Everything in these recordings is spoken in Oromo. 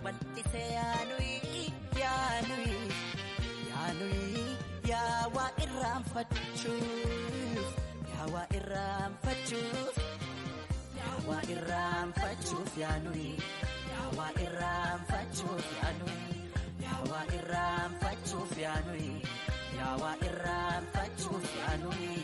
Bal'ise yaanuyi yaanuyi yaanuyi yaa waa irraanfachuuf yaa waa irraanfachuuf yaa waa irraanfachuuf yaanuyi yaa waa irraanfachuuf yaanuyi yaa waa irraanfachuuf yaanuyi yaa waa irraanfachuuf yaanuyi.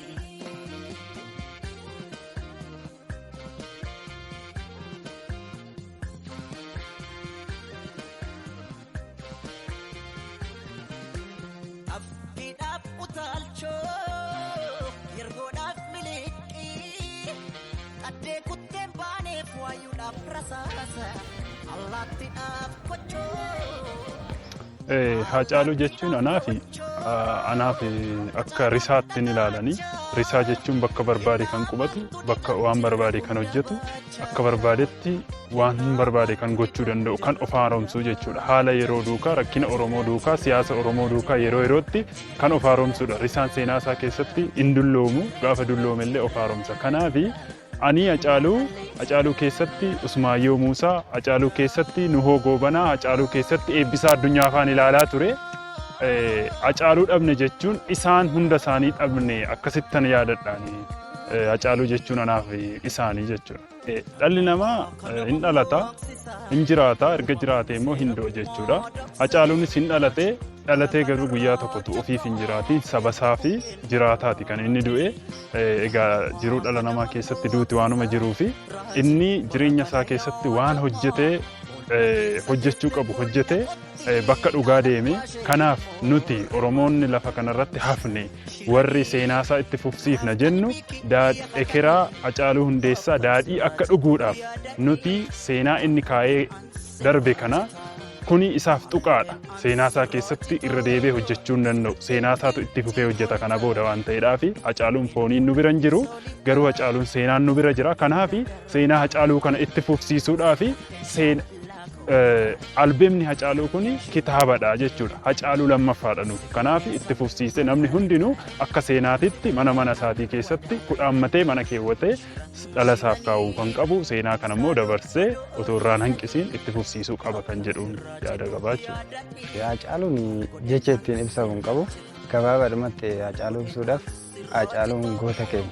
Abdiidhaaf utaalchoo yergoodhaaf miliqii qaddee kutteen baaneef waayuudhaaf rasaasa allaattiidhaaf kochoo. Haacaaluu jechuun anaaf akka risaatti hin ilaalanii. Risaa jechuun bakka barbaade kan qubatu, bakka waan barbaade kan hojjetu, akka barbaadetti waan barbaade kan gochuu danda'u, kan of haaromsuu jechuudha. Haala yeroo duukaa, rakkina Oromoo duukaa, siyaasa Oromoo duukaa yeroo yerootti kan of haaromsudha. Risaan seenaa isaa keessatti hin dulloomu, gaafa dulloome illee of haaromsa. Kanaafi ani Hacaaluu keessatti Usmaayyoo Muusaa, Hacaaluu keessatti Nuhoo Goobanaa, Hacaaluu keessatti Eebbisaa Addunyaa afaan ilaalaa ture. Hacaaluu dhabne jechuun isaan hunda isaanii dhabne akkasittan yaadadhaani. Hacaaluu jechuun anaaf isaanii jechuudha. Dhalli namaa hin dhalata, hin jiraata, erga jiraate immoo hin du'a jechuudha. Hacaaluunis hin dhalate, dhalatee garuu guyyaa tokkotu ofiif hin jiraatiin saba isaa fi jiraataati kan inni du'e. Egaa jiruu dhala namaa keessatti duuti waanuma jiruu fi inni jireenya isaa keessatti waan hojjetee hojjechuu qabu hojjetee bakka dhugaa deeme. Kanaaf nuti Oromoonni lafa kanarratti hafne warri seenaasaa itti fufsiifna jennu ekeraa Hacaaluu Hundeessaa daadhii akka dhuguudhaaf nuti seenaa inni kaa'ee darbe kana kuni isaaf tuqaadha. Seenaa isaa keessatti irra deebi'ee hojjechuu hin danda'u. Seenaa isaatu itti fufee hojjeta kana booda waan ta'eedhaaf Hacaaluun fooniin nu bira hin jiru. Garuu Hacaaluun seenaan nu bira jira. Kanaaf seenaa Hacaaluu kana itti fufsiisuudhaaf albeemni Hacaaluu kun kitaabadha jechuudha. Hacaaluu lammaffaadha nuuf. Kanaaf itti fufsiisee namni hundinuu akka seenaatitti mana mana isaatii keessatti kudhaammatee mana keewwatee dhala isaaf kaa'uu kan qabu, seenaa kana immoo dabarsee otoo irraan hanqisiin itti fufsiisuu qaba kan jedhuun yaada qabaa jechuudha. Hacaaluun jecha ittiin ibsamu hin qabu. Gabaabaadhumatti Hacaaluu ibsuudhaaf, Hacaaluun goota keenya.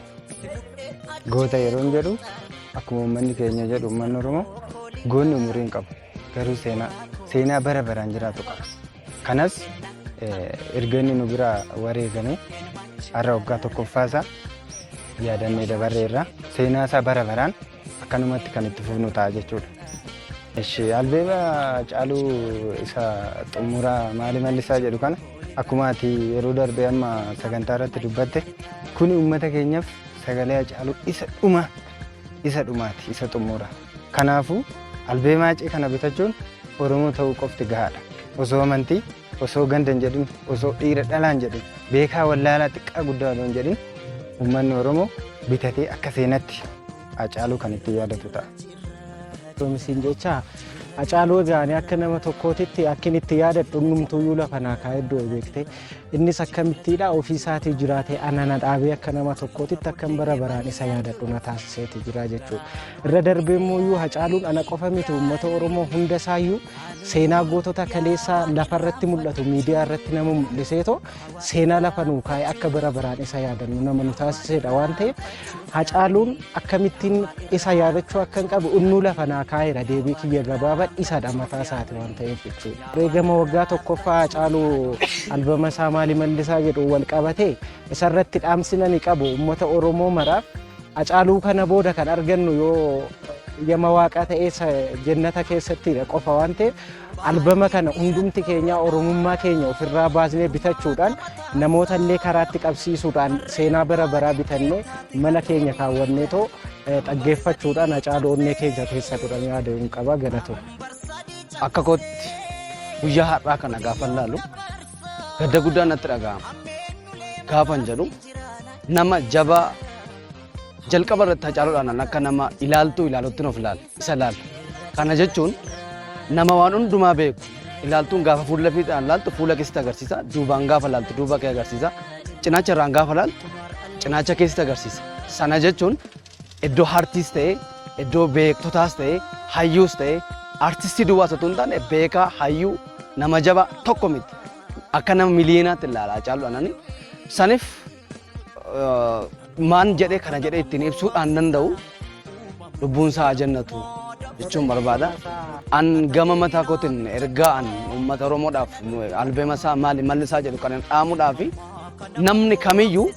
Goota yeroon jedhu, akkuma uummanni keenya jedhu, uummanni Oromoo goonni umurii hin qabu. Garuu seenaa bara baraan jiraatu qaba. Kanas erga inni nu biraa wareegame har'a waggaa tokkoffaa isaa yaadannee dabarreerra. Seenaa isaa bara baraan akkanumatti kan itti fufnu ta'a jechuudha. Ishi albeema Hacaaluu isa xumuraa Maali Mallisaa jedhu kana, akkuma ati yeroo darbe amma sagantaa irratti dubbatte, kuni uummata keenyaaf sagalee Hacaaluu isa dhuma, isa dhumaati, isa xumura. Kanaafuu albeema Hacee kana bitachuun Oromoo ta'uu qofti gahaadha. Osoo amantii, osoo ganda hin jedhin, osoo dhiira dhalaa hin jedhin, beekaa wallaalaa, xiqqaa guddaa osoo hin jedhin, uummanni Oromoo bitatee akka seenatti Hacaaluu kan ittiin yaadatu ta'a. Misiin jecha Hacaaluu egaa ani akka nama tokkootitti akkin itti yaadadhu hundumtuuyyuu lafa naa kaa'ee du'e beekte. Innis akkamittiidha ofii isaatii jiraatee ana na dhaabee akka nama tokkootitti akkan bara baraan isa yaadadhu na taasiseeti jira jechuudha. Irra darbee immoo Hacaaluun ana qofa miti, uummata Oromoo hunda isaayyuu seenaa gootota kaleessaa lafarratti mul'atu miidiyaa irratti nama mul'iseetoo seenaa lafa nuu kaa'e akka bara baraan isa yaadannu nama nu taasisedha waan ta'eef, Hacaaluun akkamittiin isa yaadachuu akka hin qabu innuu lafa naa kaa'eera. Deebii kiyya gabaabaa isadha mataa isaati waan ta'eef jechuudha. Eegama waggaa tokkoffaa Hacaaluu albama isaa Maali Mallisaa jedhu wal qabatee isarratti dhaamsina ni qabu uummata Oromoo maraaf, Hacaaluu kana booda kan argannu yoo yama waaqaa ta'ee jennata keessattidha qofa waan ta'eef, albama kana hundumti keenya Oromummaa keenya ofirraa baasnee bitachuudhaan namoota illee karaatti qabsiisuudhaan seenaa bara baraa bitannee mana keenya kaawwanneetoo dhaggeeffachuudhaan Hacaaluu onnee keenya keessa godhamee adeemu qaba. Galatoo. Akka kootti guyyaa har'aa kana gaafa laalu gadda guddaan natti dhaga'ama. Gaafan jedhu, nama jabaa jalqaba irratti Hacaaluudhaan akka nama ilaaltuu ilaalutti of ilaala isa ilaala. Kana jechuun nama waan hundumaa beeku. Ilaaltuun gaafa fuula fiixaan laaltu fuula keessatti agarsiisa. Duubaan gaafa laaltu duuba kee agarsiisa. Cinaacha irraan gaafa laaltu cinaacha keessatti agarsiisa. Sana jechuun iddoo hartiis ta'e, iddoo beektotaas ta'e, hayyuus ta'e, Artistii duwwaa osoo hin taane beekaa, hayyuu, nama jabaa tokko miti. Akka nama miliyeenaatti ilaala Hacaaluu anani. Saniif maan jedhee kana jedhee ittiin ibsuudhaan danda'u lubbuun isaa haa jannatu jechuun barbaada. An gama mataa kootiin ergaa an uummata Oromoodhaaf albeema isaa maali malli isaa jedhu kan dhaamuudhaaf namni kamiyyuu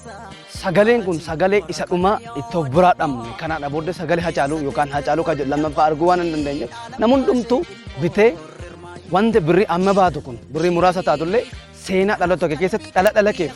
sagaleen kun sagalee isa dhumaa itti of biraa dhabne kanaadha booddee sagalee Hacaaluu yookaan Hacaaluu kan jedhu lammaffaa arguu waan hin dandeenyeef namni hundumtuu bitee wanti birrii amma baatu kun birrii muraasa taatullee seenaa dhaloota kee keessatti dhala dhala keef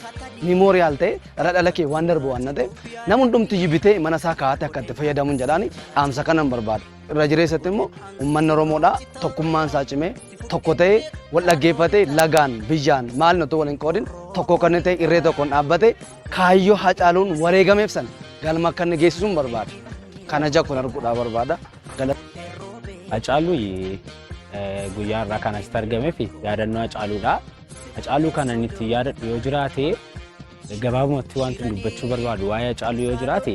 memorial ta'e dhala dhala kee waan darbu waan ta'eef nama hundumtiyyuu bitee mana isaa kaa'ate akka itti fayyadamuun jedhaani dhaamsa kanan barbaada. Irra jireessatti immoo uummanni Oromoodhaa tokkummaan isaa cimee tokko ta'ee wal dhaggeeffatee lagaan biyyaan maal otoo wal hin qoodin tokko kan ta'e irree tokkoon dhaabbate kaayyoo Hacaaluun wareegameef sana galma akka inni geessisuun barbaada. Kana ija kun arguudhaa barbaada. Hacaaluu guyyaa irraa kan asitti argamee fi yaadannoo Hacaaluudha. Hacaaluu kana inni ittiin yaadadhu yoo jiraate gabaabumatti wanti dubbachuu barbaadu waa'ee Hacaaluu yoo jiraate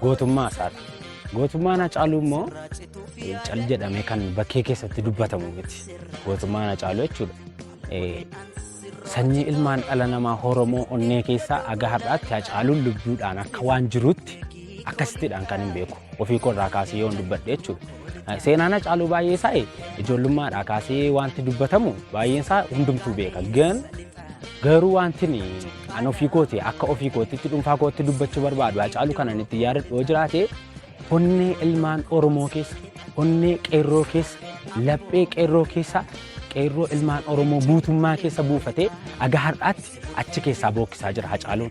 gootummaa isaati. Gootummaan Hacaaluu immoo cal jedhamee kan bakkee keessatti dubbatamu miti. Gootummaan Hacaaluu jechuudha. Sanyii ilmaan dhala namaa Oromoo onnee keessaa aga har'aatti Hacaaluun lubbuudhaan akka waan jirutti akkasittiidhaan kan hin beeku. Ofii koo irraa kaasee yoon dubbadhe jechuudha. Seenaan Hacaaluu baay'ee isaa ijoollummaadhaa kaasee wanti dubbatamu baay'een isaa hundumtuu beeka. Garuu wanti an ofii kooti akka ofii kootitti dhuunfaa kootti dubbachuu barbaadu Hacaaluu kanan itti yaadadhu yoo jiraate onnee ilmaan Oromoo keessa, onnee qeerroo keessa, laphee qeerroo keessa, qeerroo ilmaan Oromoo guutummaa keessa buufatee aga har'aatti achi keessaa bookkisaa jira Hacaaluun.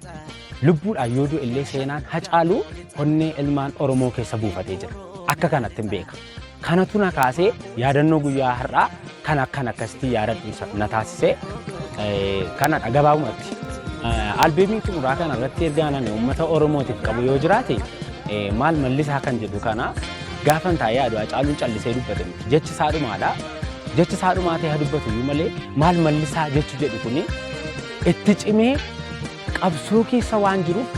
Lubbuudhaan yoo du'e illee seenaan Hacaaluu onnee ilmaan Oromoo keessa buufatee jira. Akka kanatti hin beeka. Kanatu na kaasee yaadannoo guyyaa har'aa kan akkan akkasitti yaadadhu na taasisee kanadha gabaabumatti. Albeemii xumuraa kana irratti ergaan ani uummata Oromootiif qabu yoo jiraate maal mallisaa kan jedhu kana gaafan taa'ee yaadu Hacaaluun callisee dubbate miti. Jechi isaa dhumaadha. Jechi isaa dhumaa ta'ee haa dubbatu iyyuu malee maal mallisaa jechi jedhu kuni itti cimee qabsoo keessa waan jiruuf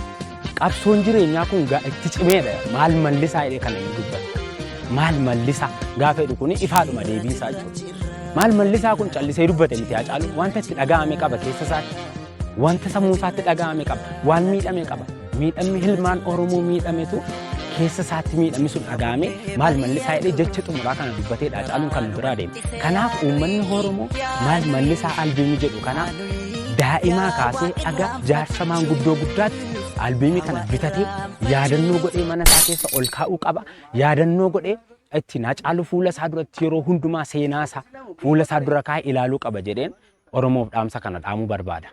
qabsoon jireenyaa kun itti cimeedha. Maal mallisaa jedhee kan inni dubbatu. Maal mallisaa gaafa jedhu kuni ifaadhuma deebii isaa jechuudha. Maal mallisaa kun callisee dubbate miti Hacaaluun wanta itti dhaga'ame qaba keessa isaatti. Wanta sammuu isaatti dhaga'ame qaba. Waan miidhame qaba. Miidhamni ilmaan Oromoo miidhametu keessa isaatti miidhamni sun dhaga'ame maal mallisaa jedhee jecha xumuraa kana dubbateedha Hacaaluun kan biraa deeme. Kanaaf uummanni Oromoo maal mallisaa albeemii jedhu kana daa'imaa kaasee aga jaarsa maanguddoo guddaatti albeemii kana bitatee yaadannoo godhee mana isaa keessa ol kaa'uu qaba. Yaadannoo godhee ittiin Hacaaluu fuula isaa duratti yeroo hundumaa seenaa isaa fuula isaa dura kaa'ee ilaaluu qaba jedheen Oromoof dhaamsa kana dhaamuu barbaada.